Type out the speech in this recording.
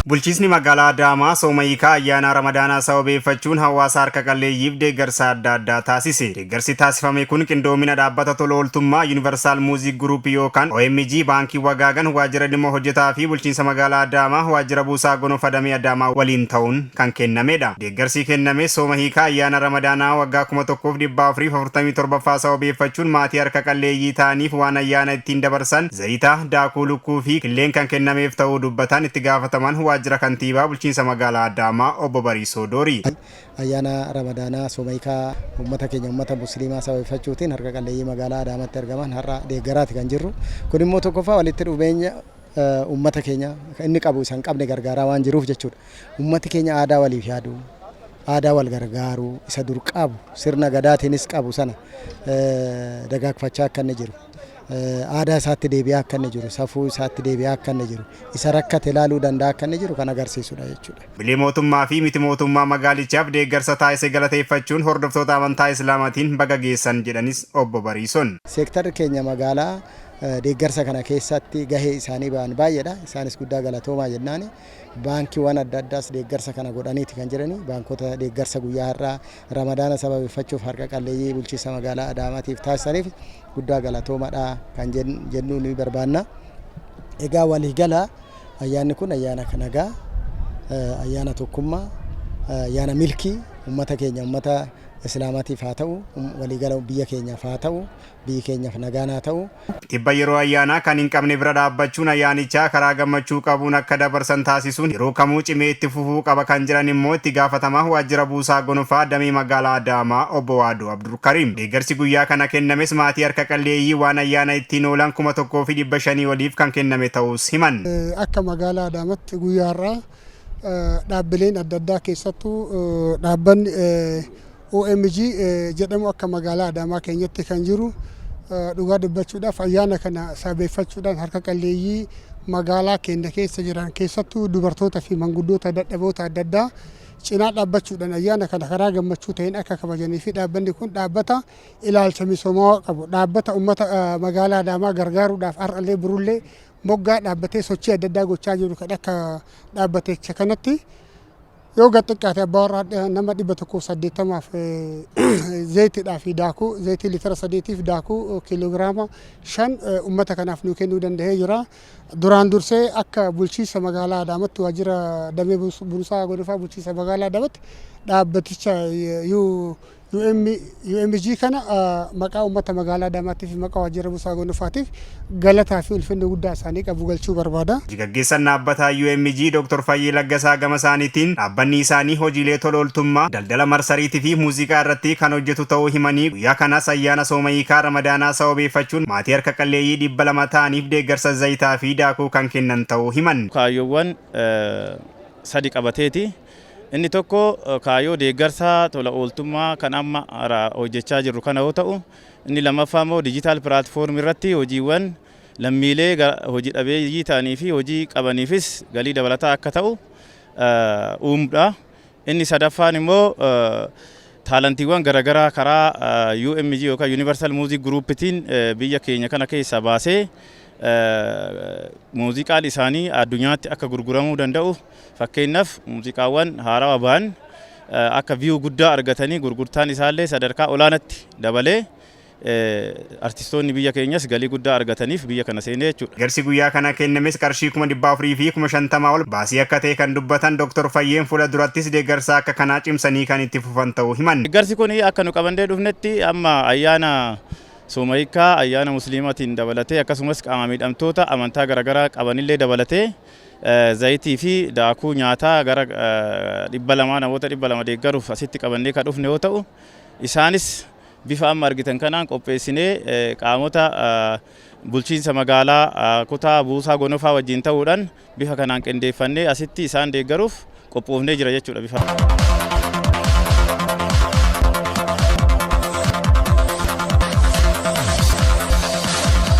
Bulchiisni magaalaa Adaamaa sooma hiikaa ayyaana Ramadaanaa sababeeffachuun hawaasa harka qalleeyyiif deeggarsa adda addaa taasise. Deeggarsi taasifame kun qindoomina dhaabbata tola ooltummaa Universal Music Group yookaan OMG, Baankii Wagaagan, Waajjira Dhimma Hojjetaa fi Bulchiinsa Magaalaa Adaamaa, Waajjira Buusaa Gonofaa Damee Adaamaa waliin ta'uun kan kennamedha. Deeggarsi kenname sooma hiikaa ayyaana Ramadaanaa waggaa 1447ffaa sababeeffachuun maatii harka qalleeyyii ta'aniif waan ayyaana ittiin dabarsan zayita, daakuu lukkuu fi killeen kan kennameef ta'uu dubbatan itti gaafataman waajjira kantiibaa bulchiinsa magaalaa Adaamaa Obbo Bariisoo Doorii. Ayyaana Ramadaanaa sooma hiikaa uummata keenya, uummata Musliimaa sababeeffachuutiin harka qalleeyyii magaalaa Adaamaatti argaman har'a deeggaraati kan jirru. Kun immoo tokkoffaa walitti dhufeenya uummata keenya inni qabu isa hin qabne gargaaraa waan jiruuf jechuudha. Uummati keenya aadaa waliif yaaduu, aadaa wal gargaaruu isa dur qabu, sirna gadaatiinis qabu sana dagaagfachaa akka inni jiru, aadaa isaatti deebi'aa akka inni jiru, safuu isaatti deebi'aa akka inni jiru, isa rakkate ilaaluu danda'a akka inni jiru kan agarsiisudha jechuudha. Bilee mootummaa fi miti mootummaa magaalichaaf deeggarsa taasise galateeffachuun hordoftoota amantaa Islaamaatiin baga geessan jedhanis Obbo Bariisoon. Seektarri keenya magaalaa deeggarsa kana keessatti gahee isaanii ba'an baay'eedha. Isaanis guddaa galatoomaa jennaani. Baankiiwwan adda addaas deeggarsa kana godhaniiti kan jirani. Baankota deeggarsa guyyaa har'aa Ramadaana sababeeffachuuf harka qalleeyyii bulchiinsa magaalaa Adaamaatiif taasisaniif guddaa galatoomaadha kan jennuu ni barbaanna. Egaa waliigala ayyaanni kun ayyaana nagaa, ayyaana tokkummaa, ayyaana milkii uummata keenya, uummata Islaamaatiif haa ta'u, waliigala biyya keenyaaf haa ta'u, biyyi keenyaaf nagaan haa ta'u. Tibba yeroo ayyaanaa kan hin qabne bira dhaabbachuun ayyaanichaa karaa gammachuu qabuun akka dabarsan taasisuun yeroo kamuu cimee itti fufuu qaba kan jiran immoo itti gaafatamaa waajjira Buusaa Gonofaa damee magaalaa Adaamaa Obbo Waadoo Abdulkariim. Deeggarsi guyyaa kana kennames maatii harka qalleeyyii waan ayyaana ittiin oolan 1500 oliif kan kenname ta'uus himan. Akka magaalaa Adaamaatti guyyaa har'aa dhaabbileen adda addaa, keessattuu dhaabbanni OMG jedhamu akka magaalaa Adaamaa keenyatti kan jiru, dhugaa dubbachuudhaaf ayyaana kana sababeeffachuudhaan harka qalleeyyii magaalaa keenya keessa jiran, keessattuu dubartoota fi manguddoota dadhaboota adda addaa cinaa dhaabbachuudhaan ayyaana kana karaa gammachuu ta'een akka kabajanii fi dhaabbanni kun dhaabbata ilaalcha misoomaa qabu, dhaabbata uummata magaalaa Adaamaa gargaaruudhaaf har'allee burullee moggaa dhaabbatee sochii adda addaa gochaa jiru kan akka dhaabbaticha kanatti yoo gad xiqqaate abbaa warraa nama 180f zayitiidhaa fi daakuu zayitii litira 3tiif daakuu kiiloogiraama 5 uummata kanaaf nu kennuu danda'ee jira. Duraan dursee akka bulchiinsa magaalaa Adaamatti, waajjira damee Buusaa Gonofaa bulchiinsa magaalaa Adaamatti, dhaabbaticha UMG kana maqaa uummata magaalaa Adaamaatii fi maqaa waajjira Buusaa Gonofaatiif galataa fi ulfinna guddaa isaanii qabu galchuu barbaada. Gaggeessaan dhaabbata UMG Dr. Fayyee Laggasaa gama isaaniitiin dhaabbanni isaanii hojiilee tola ooltummaa, daldala marsariitii fi muuziqaa irratti kan hojjetu ta'uu himanii, guyyaa kanas ayyaana sooma hiikaa Ramadaanaa sababeeffachuun maatii harka qalleeyyii 200 ta'aniif deeggarsa zayitaa fi daakuu kan kennan ta'uu himan. Kaayyoowwan sadi qabateeti. Inni tokko kaayyoo deeggarsa tola ooltummaa kan amma hojjechaa jirru kana yoo ta'u, inni lammaffaa immoo digital platform irratti hojiiwwan lammiilee hojii dhabeeyyii ta'anii fi hojii qabaniifis galii dabalataa akka ta'u uumuudha. Inni sadaffaan immoo taalentiiwwan garaagaraa karaa UMG yookaan Universal Music Groupitiin biyya keenya kana keessaa baasee muuziqaan isaanii addunyaatti akka gurguramuu danda'u, fakkeenyaaf muuziqaawwan haarawaa ba'an akka view guddaa argatanii gurgurtaan isaallee sadarkaa olaanaatti dabalee artistoonni biyya keenyas galii guddaa argataniif biyya kana seenee jechuudha. Deeggarsi guyyaa kana kennames qarshii 450,000 ol baasii akka ta'e kan dubbatan Dr. Fayyeen, fuula durattis deeggarsa akka kanaa cimsanii kan itti fufan ta'uu himan. Deeggarsi kun akka nu qabannee dhufnetti amma ayyaana sooma hiikkaa ayyaana Musliimaatiin dabalatee, akkasumas qaama miidhamtoota amantaa garaagaraa qabanillee dabalatee, zayitii fi daakuu nyaataa gara 200 namoota 200 deeggaruuf asitti qabannee kan dhufne yoo ta'u, isaanis bifa amma argitan kanaan qopheessinee qaamota bulchiinsa magaalaa kutaa Buusaa Gonofaa wajjin ta'uudhaan bifa kanaan qindeeffannee asitti isaan deeggaruuf qophoofnee jira jechuudha bifa.